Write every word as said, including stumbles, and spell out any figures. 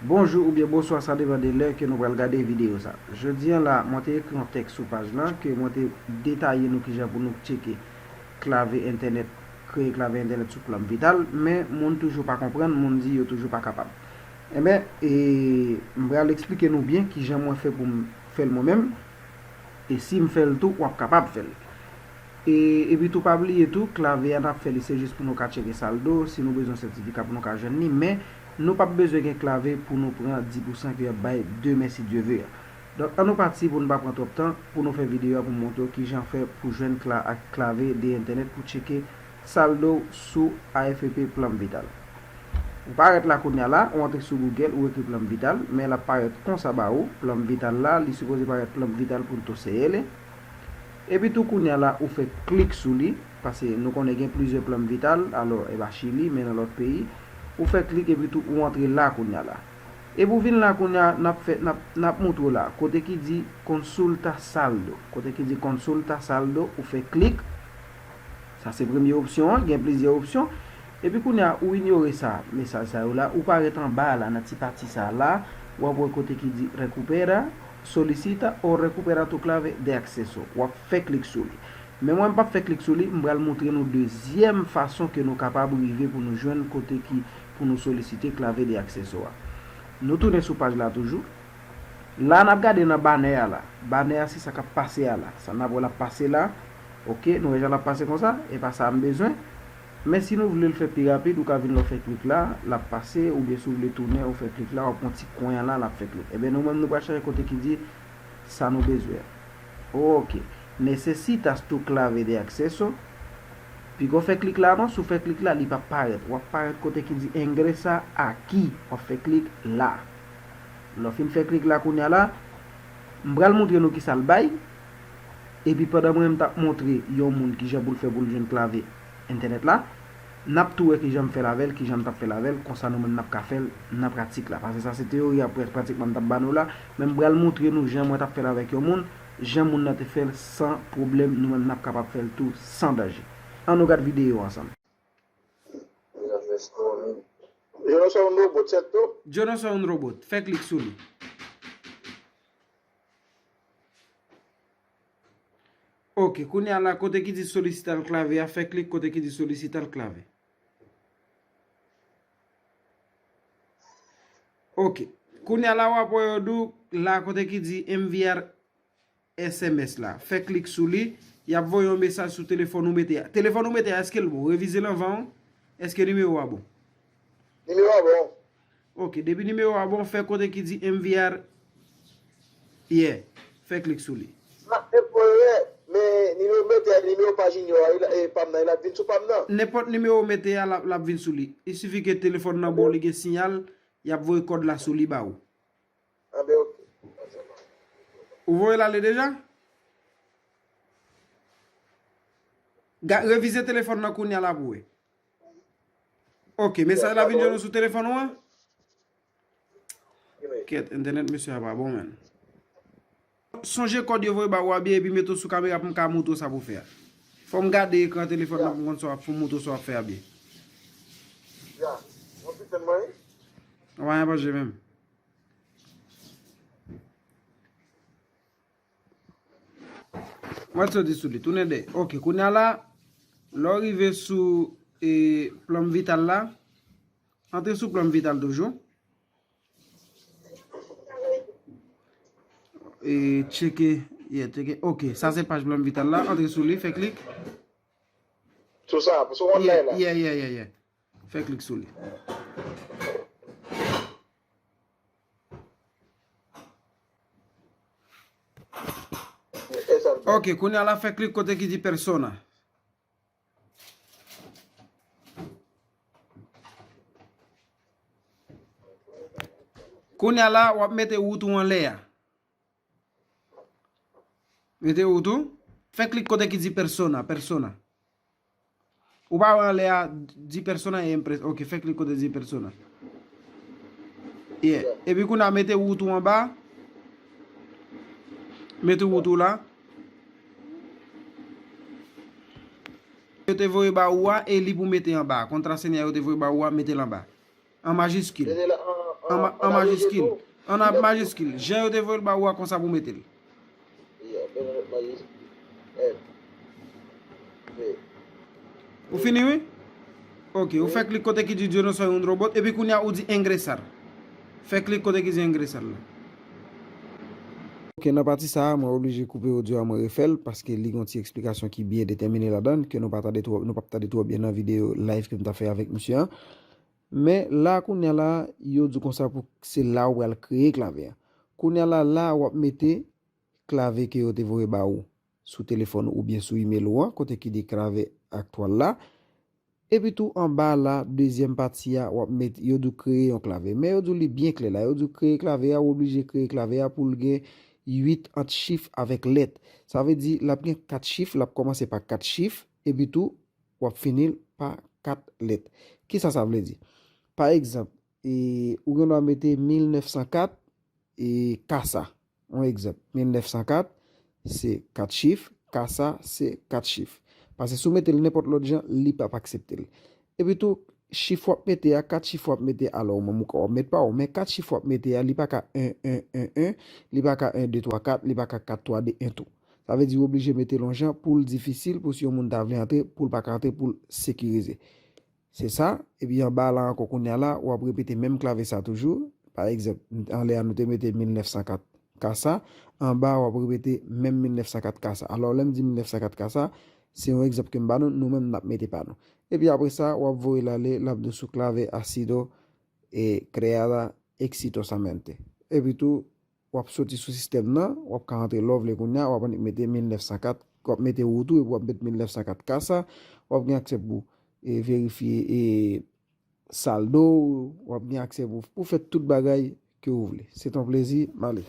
Bonjou oubyen bonswa, sa depann de lè ke nou pral gade videyo sa. Jodi a la, mwen te ekri yon tèks sou paj lan ke mwen te detaye nou kijan pou nou tcheke klave entènèt, kreye klave entènèt sou Plum Vital, men moun toujou pa konprann, moun di yo toujou pa kapab. Enben, e, m pral eksplike nou byen kijan mwen fè pou m fè l mwen menm. E si m fè l tou, w ap kapab fè l. E, epi tou, pa bliye tou, klave a n ap fè li, se jis pou nou ka tcheke saldo, si nou bezwen sètifika pou nou ka jwenn li, men nou p ap bezwen gen klave pou nou pran dis pousan ke y ap bay demen si Dye ve a. Donk, ann nou pati pou n pa pran twòp tan, pou nou fè videyo a pou m montre w kijan fè pou jwenn kla-, ak klave de entènèt pou tcheke saldo w sou A F P Plum Vital. Ou parèt la kounye a la, ou antre sou Google, ou ekri Plum Vital, men l ap parèt konsa ba ou, Plum Vital la, li sipoze parèt Plum Vital pou n tou seye li. Epi tou kounye a la, ou fè klik sou li, paske nou konnen gen plizyè Plum Vital, alò, e pa Chili, men nan lòt peyi. Ou fè klik epi tou ou antre la kounye a la. Epi ou vin la kounye a, n ap fè, n ap, n ap montre w la, kote ki di Consulta Saldo. Kote ki di Consulta Saldo, ou fè klik. Sa se premye opsyon an, gen plizyè opsyon. Epi kounye a, ou inyore sa, mesaj sa yo la, ou parèt anba a la, nan ti pati sa a la, w ap wè kote ki di Recupera, Solicita o Recupera tu clave de acceso. W ap fè klik sou li. Men mwen, m p ap fè klik sou li, m pral montre nou dezyèm fason ke nou kapab rive pou nou jwenn kote ki pou nou solisite klave de acceso a. Nou tounen sou paj la toujou. La, n ap gade nan banè a la. Banè a, se sa k ap pase a la. Sa n ap wè l ap pase la. Oke, nou wè jan l ap pase konsa. E pa sa a m bezwen. Men si nou vle l fè pi rapid, ou ka vin la w fè klik la, l ap pase, oubyen si w vle tounen, ou fè klik la, w ap pran ti kwen an la, l ap fè klik. Ebyen, nou menm, nou pral chèche kote ki di sa nou bezwen an. Oke. Necesitas tu clave de acceso. Piga w fè klik la non, si w fè klik la, li p ap parèt. W ap parèt kote ki di Ingresa aquí. W ap fè klik la. Lè w fin fè klik la kounye a la, m pral montre nou kisa l bay. Epi pandan mwen menm t ap montre yon moun kijan pou l fè pou l jwenn klave entènèt la, n ap tou wè kijan m fè l avè l, kijan m t ap fè l avè l, konsa nou menm n ap ka fè l nan pratik la. Paske sa se teyori a, prè-, pratikman m t ap ba nou la, men m pral montre nou jan mwen t ap fè l avèk yon moun, jan moun nan te fè l san pwoblèm, nou menm n ap kapab fè l tou san danje. Ann nou gad videyo ansanm. Yo no son un robot, ¿cierto? Yo no soy un robot. Fè klik sou li. Ok, kounye a la, kote ki di solicitar clave a, fè klik kote ki di solicitar clave. Ok. Kounye a la, w ap wè yo di w la, kote ki di enviar S M S la. Fè klik sou li. Y ap voye yon mesaj sou telefòn ou mete a. Telefòn ou mete a, èske l bon? Revize l anvan w. Èske nimewo a bon? Nimewo a bon. Ok, depi nimewo a bon, fè kote ki di enviar. Yeah. Fè klik sou li. Ma, e pou erè, men nimewo mete a, nimewo pa Junior a, e pa m nan, e l ap vin sou pa m nan. Nenpòt nimewo mete a, l ap, l ap vin sou li. Il sifi ke telefòn nan bon, li gen siyal, y ap voye kòd la sou li ba ou. Anben, ok. Ou voye l ale deja? Ga-, revize telefòn nan kounye a la pou wè. Ok, mesaj la vin jwenn ou sou telefòn ou an? Kèt, entènèt mesye a pa bon, menn. Sonje kòd yo voye ba ou a byen epi mete w sou kamera pou m ka montre w sa pou w fè a. Fò m gade ekran telefòn nan pou m konn sa w ap, pou m montre w sa w ap fè a byen. Ya, mwen pi fè mwen. Anyen pa chanje menm. Mwen soti sou li, tounen dèyè. Ok, kounye a la, lè w rive sou, e, Plum Vital la, antre sou Plum Vital toujou. E, tcheke, yeah, tcheke. Ok, sa se paj Plum Vital la, antre sou li, fè klik. Sou sa, sou online la. Yeah, yeah, yeah, yeah, yeah. Fè klik sou li. Ok, kounye a la fè klik kote ki di persona. Kounye a la, w ap mete wout ou anlè a. Mete wout ou. Fè klik kote ki di persona, persona. Ou pa wè anlè a, di persona e impres-, ok, fè klik kote di persona. Yeah. Epi kounye a mete wout ou anba. Mete wout ou la. Yo te voye ba ou a, e li pou mete anba. Kontra Senyè yo te voye ba ou a, mete l anba. An majiskil. Mete l an, An ma- an majiskil. An majiskil. Jan yo te voye l ba ou a, konsa pou mete l. Ou fini, wi? Ok, ou fè klik kote ki di "Yo no soy un robot", epi kounye a ou di "ingresar". Fè klik kote ki di "ingresar" la. Ok, nan pati sa a, mwen oblije koupe odyo a, mwen refè l, paske li gen yon ti eksplikasyon ki byen detèmine ladan l, ke nou pa tande twò, nou p ap tande twò byen nan videyo live ke m ta fè avèk misye an. Men la, kounye a la, yo di w konsa pou se la ou pral kreye klave a. Kounye a la, la w ap mete klave ke yo te voye ba ou sou telefòn ou oubyen sou email ou an, kote ki di klave aktyèl la. Epi tou anba la, dezyèm pati a, w ap met, yo di w kreye yon klave. Men yo di w li byen klè la. Yo di w kreye klave a, ou oblije kreye klave a pou l gen uit ant chif avèk lèt. Sa vle di, l ap gen kat chif, l ap kòmanse pa kat chif, epi tou, w ap fini l pa kat lèt. Kisa sa vle di? Pa egzanp, e, ou gen dwa mete mil nèf san kat, e, kasa. Yon egzanp, mil nèf san kat, se kat chif, kasa, se kat chif. Paske si w mete l nenpòt lòt jan, li p ap aksepte l. Epi tou, chif w ap mete a, kat chif w ap mete a, alò, ou menm ou ka w ap met pa w, men kat chif w ap mete a, li pa ka en, en, en, en, li pa ka en, de, twa, kat, li pa ka kat, twa, de, en tou. Sa vle di w oblije mete l yon jan pou l difisil, pou si yon moun ta vle antre, pou l pa ka antre, pou l sekirize. Se sa, epi anba la ankò kounye a la, w ap repete menm klave sa toujou. Pa egzanp, anlè a nou te mete mil nèf san kat kasa, anba w ap repete menm mil nèf san kat kasa. Alò, lè m di mil nèf san kat kasa, se yon egzanp ke m ba nou, nou menm n ap mete pa nou. Epi apre sa, w ap voye l ale, l ap di w sou klave ha sido, e, creada exitosamente. Epi tou, w ap soti sou sistèm nan, w ap ka rantre lè w vle kounye a, w ap annik mete mil nèf san kat, w ap mete wout ou epi w ap met mil nèf san kat kasa, w ap gen aksè pou, e, verifye, e, saldo w, w ap gen aksè pou, pou fè tout bagay ke w vle. Se t on plezi, m ale.